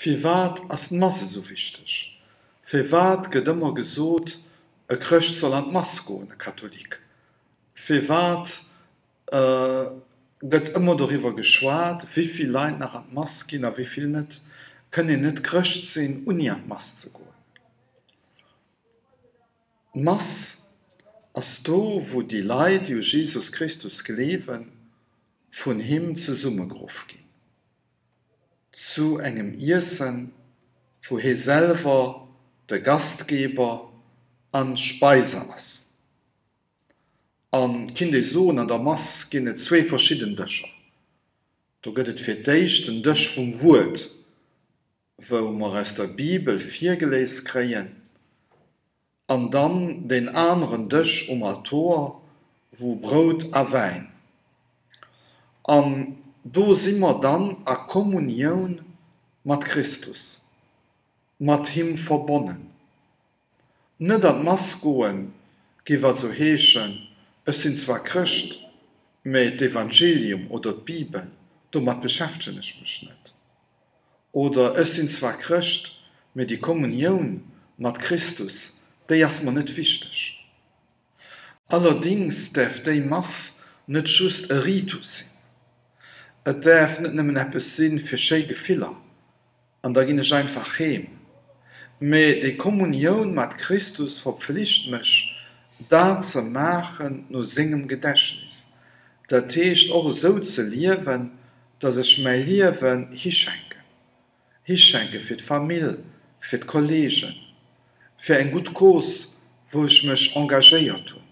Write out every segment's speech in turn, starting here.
Firwat ass d'Mass esou wichteg? Firwat gëtt ëmmer gesot, e Chrëscht soll an d'Mass goen, e Katholik? Firwat gëtt ëmmer doriwwer geschwat, wéi vill Leit nach an d'Mass ginn a wéi vill net? Kënnt een net Chrëscht sinn, unni an d'Mass ze goen? D'Mass ass do, wou déi Leit, déi u Jesus Christus gleewen, vun him zesummegeruff ginn. Zu engem Iessen, wou hie selwer de Gastgeber an Speiser ass. An kinnt ee soen, an der Mass ginn et zwéi verschidden Dëscher. Do gëtt et fir d'éischt den Dësch vum Wuert, wou mer aus der Bibel virgeléist kréien, An dann deen aneren Dësch um Altoer, wou Brout a Wäin. An do si mer dann a Kommunioun mat Christus, mat him verbonnen. Net an d'Mass goen giff also heeschen, ech sinn zwar Chrëscht, mä d'Evangelium oder d'Bibel, domat beschäftegen ech mech net. Oder ech sinn zwar Chrëscht, mee déi Kommunioun mat Christus, déi ass mer net wichteg. Allerdéngs däerf déi Mass net just e Ritus sinn. Et däerf net nëmmen eppes si fir schéi Gefiller, an da ginn ech einfach heem. Mee déi Kommunioun mat Christus verpflicht mech, dat ze maachen no sengem Gedächtnis, dat heescht och esou ze liewen, dass ech mäi Liewen hischenken, hischenke fir d'Famill, fir d'Kollegen, fir eng gutt Cause, wou ech mech engagéiert hunn.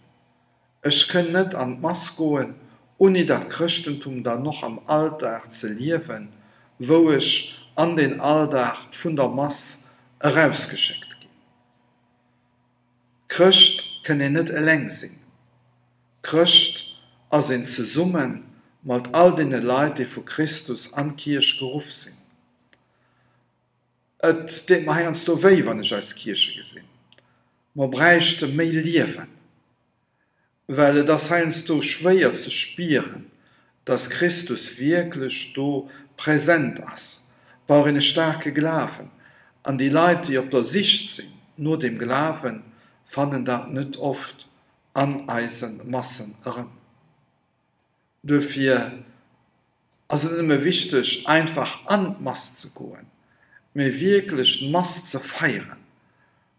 Ech kënn net an d'Mass goen, unni dat Chrëschtentum dann och am Alldag ze liewen, wou ech an den Alldag vun der Mass erausgeschéckt ginn. Chrëscht kënn een net eleng sinn. Chrëscht ass een zesumme mat all deene Leit, déi vu Christus an d'Kierch geruff sinn. Et deet mer heiansdo wéi, wann ech eis Kierche gesinn. Mer bräichte méi Liewen. Well et ass heiansdo schwéier ze spieren, dass Christus wierklech do präsent ass, brauch een e staarke Glawen, an déi Leit, déi op der Sicht sinn no deem Glawen, fannen dat net oft an eise Massen erëm. Duerfir ass et net nëmme wichteg, einfach an d'Mass ze goen, mee wierklech d'Mass ze feieren,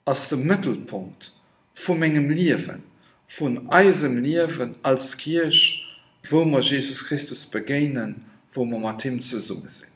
ass de Mëttelpunkt vu mengem Liewen, vun eisem Liewen als Kierch, wou mer Jesus Christus begéinen, wou mer mat him zesumme sinn.